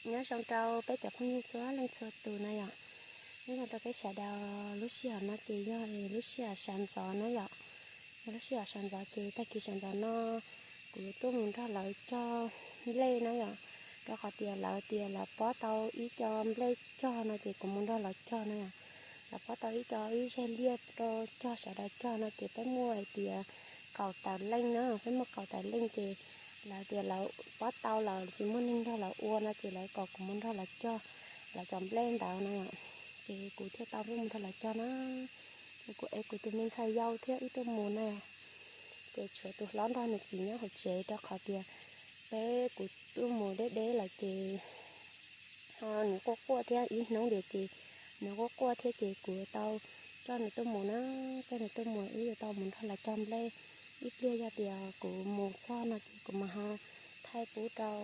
Nyob zoo rau peb cov phooj ywg txhua leej txhua tus na yom. Nyob zoo rau peb sawv daws, lub sij hawm no ces yog lub sij hawm sawv ntxov na yom. Yog lub sij hawm sawv ntxov ces tag kis sawv ntxov no kuv tuaj mus nrog lawv cog nplej na yom. Rau qhov tias lawv tias lawv pob tau ib co nplej cog no ces kuv mus nrog lawv cog na yom. Lawv pob tau ib co ib zeg liaj rau cog sawv daws cog no ces peb muaj hais tias kaum tawm leej na, peb muaj kaum tawm leej ces lawv tias lawv pob tau lawm tsis muaj neeg nrog lawv ua no ces lawv kom kuv mus nrog lawv cog lawv cov nplej ntawd na. Ces kuv thiaj tau tuaj mus nrog lawv cog na. Kuv ev kuv tus me ntxhais yau thiab wb tuaj mus na. Ces tshuav tus hlob nrog nws txiv nyob hauv tsev rau qhov tias peb kuv tuaj mus deb deb lawm ces ho nws quaj quaj thiab ib hnub diam ces nws quaj quaj thiab ces kuv tau coj nws tuaj mus na, coj nws tuaj mus wb yuav tau mus nrog lawv cog nplej. Ib pliag yog tias kuv mus txog no ces kuv mam ho thaij pub rau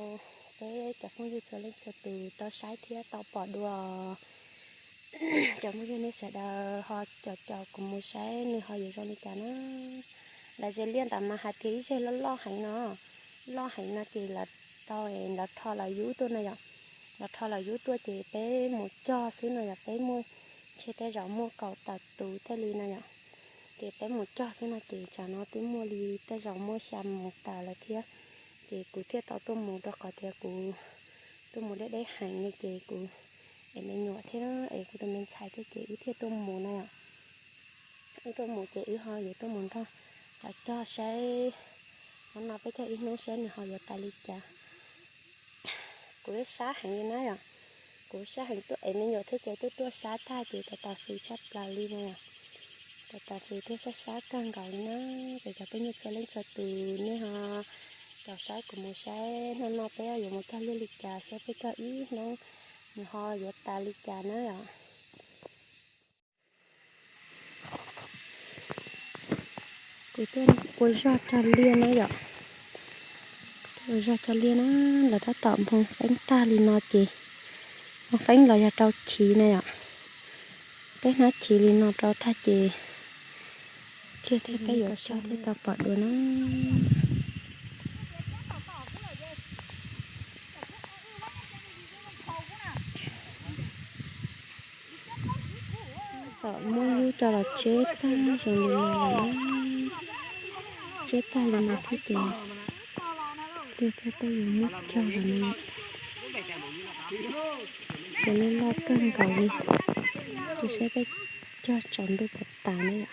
peb cov phooj ywg txhua leej txhua tus tau saib thiab tau pom dua. Cov phooj ywg nej sawv daws ho caum caum kuv mus saib nws ho yuav zoo li cas na. Lawv ze liaj ntawd mas hais tias ib zeg loj loj heev no, loj heev no ces lawv tau, lawv rho lawv yub tuaj no yom. Lawv rho lawv yub tuaj ces peb mus cog xwb no yom, peb muaj, ntshe tej zaum muaj kaum tawm tus tej li no yom. Ces peb mus cog xwb no ces tsam no twb muaj li tej zaum muaj xya mus tawm lawm thiab. Ces kuv thiaj tau tuaj mus rau qhov tias kuv tuaj mus deb deb heev li ces kuv es me nyuam thiab es kuv tus me ntxhais thiab ces wb thiaj tuaj mus na yom. Wb tuaj mus ces wb ho yuav tuaj mus nrog lawv cog saib. Hnub no peb cog ib hnub saib nws ho yuav tas li cas. Kuv sab heev li na yom. Kuv sab heev, tuaj ev me nyuam thiab ces tuaj tuaj sab tag ces tas tas fwm tshaj plaws li na. Tas tas fwm thiab sab sab kawg nkaus li na. Ces cov phooj ywg txhua leej txhua tus nej ho caum saib kuv mus saib hnub no peb yuav mus cog liaj li cas, saib peb cog ib hnub nws ho yuav tas li cas na yom. Kuv tuaj ua zog cog liaj na yom. Ua zog cog liaj na, lawv tab tom nphoo feeb tag li no ces, nphoo feeb los yog rau chiv na yom. Peb hnab chiv li no rau tag ces pliag thiab peb yuav sab thiab tau pom dua na. Tom muab yub coj los tseb tag zoo li no lawm, tseb tag li no thiab ces pliag thiab peb yuav muab cog los no. Ces liaj loj kawg nkaus li, ces saib peb cog tsaus ntuj puas tas na yom.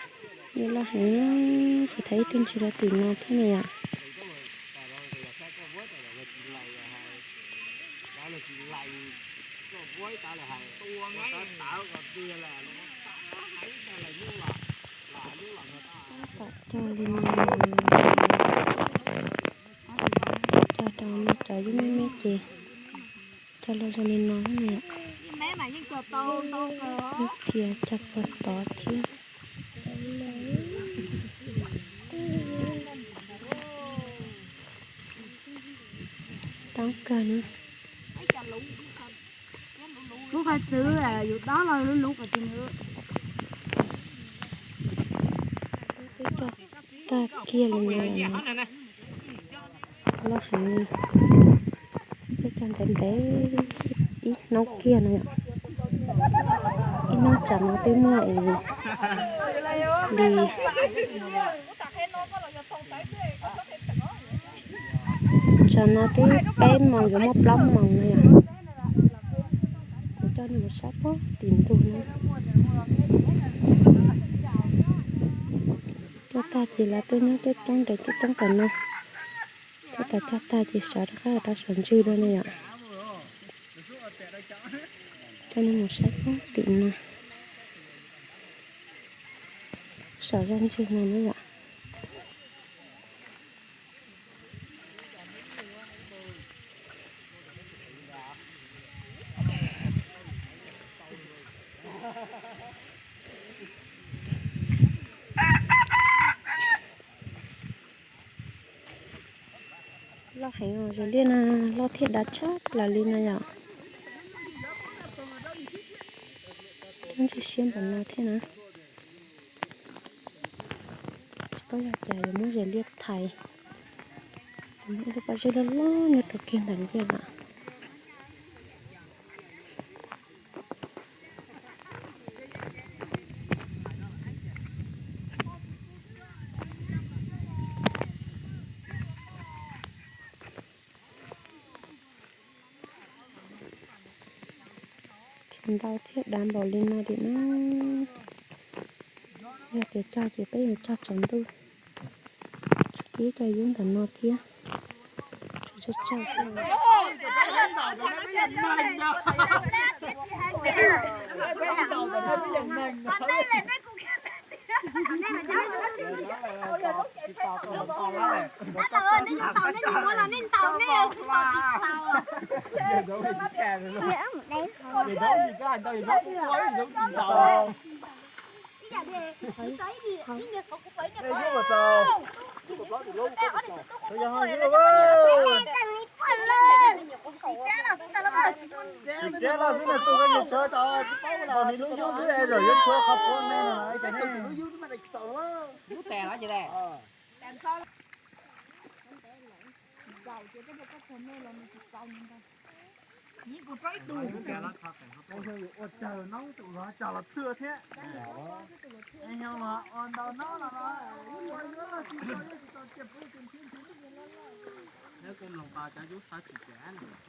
Liaj loj heev, tsis thaiv ib tug ntsis rau tim no thiab na yom. Tab tom cog li no, cog rau no cov yub me me ces cog los zoo li no na. Ib txhia cog puag tod thiab. Toob kawg na. Lub qhov txwv yus dob los lub lub qhov txwv. Peb cog tag kiag li no, loj heev li. Peb cog ntev ntev ib hnub kiag no yom. Ib hnub tsam no twb muaj es li, tsam no twb peb moos yuav muaj plaub moos no yom. Kuv coj nej mus saib puag tim ntug no. Cog tag ces lawv tuaj nyob coob coob nraim coob coob tom no. Tab tom cog tag ces sawv rov qab rau saum ntswg dua na yom. Coj nej mus saib puag tim no, saum zaj ntswg no na yom. Loj heev os, zes liaj no loj thiab dav tshaj plaws li no yom. Coob ntsej siab npaum no thiab na. Tsis paub yog cas yuav muab zes liaj thaiv. Tseem muaj ib lub pob zeb loj loj nyob rau kiag ntawm liaj lawm. Ntau thiab dav npaum li no li na. Yog tias cog ces peb yuav cog tsaus ntuj, tsum tib cov yub ntawm no thiab. Tsum tsawg tsawg xwb.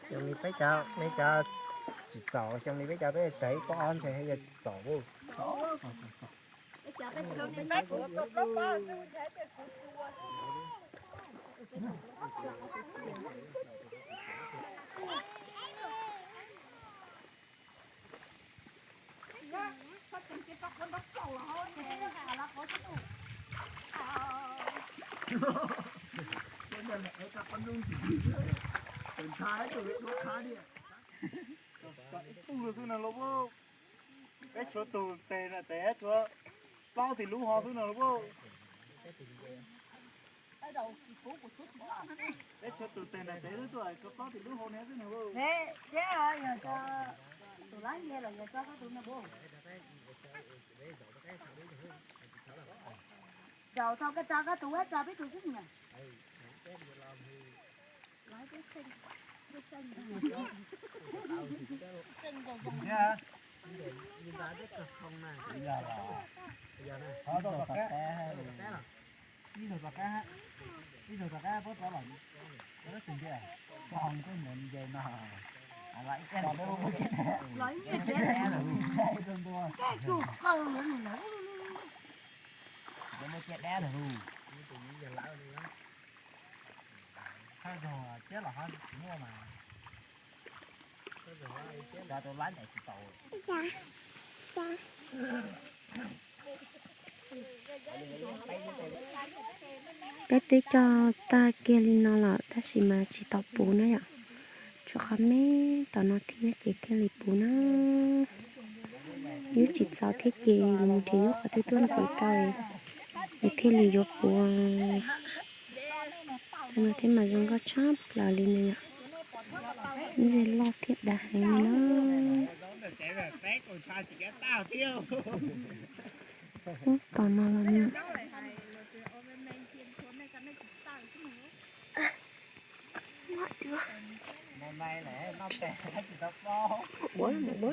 Xyoo li peb cov, peb cov tsis txaus, xyoo li peb cov peb raws ib pob ob ntshe yog tsis txaus. Peb tshuav tus tes na tes tshuav plaub tis lub ho xwb no lauj. Peb tshuav tus tes na tes xwb tuaj tshuav plaub tis lub ho no xwb no lauj. Zaum tau koj tso koj tus, koj tso peb tus xwb na. Ib tug tom qab, ib tug tom qab puab rov los, ib tug nce no, muaj caj dab lawm. Thawj zaug ciab los ho tsis muaj mas, thawj zaug ciab los tus lab ncaim tsis tau. Peb twb cog tag kiag li no lawm tab sis mas tsis tau puv na yom. Tshuav qhov me tom no thiab ces thiaj li puv na. Yub tsis txaus thiab ces mus nrhiav yub qhov twg tuaj ntxiv rau es thiaj li yuav puv. Qhov no thiab mas zoo nkauj tshaj plaws li no yom. Ib zeg loj thiab dav heev li na. Ub, tom no los no. Ua, ua.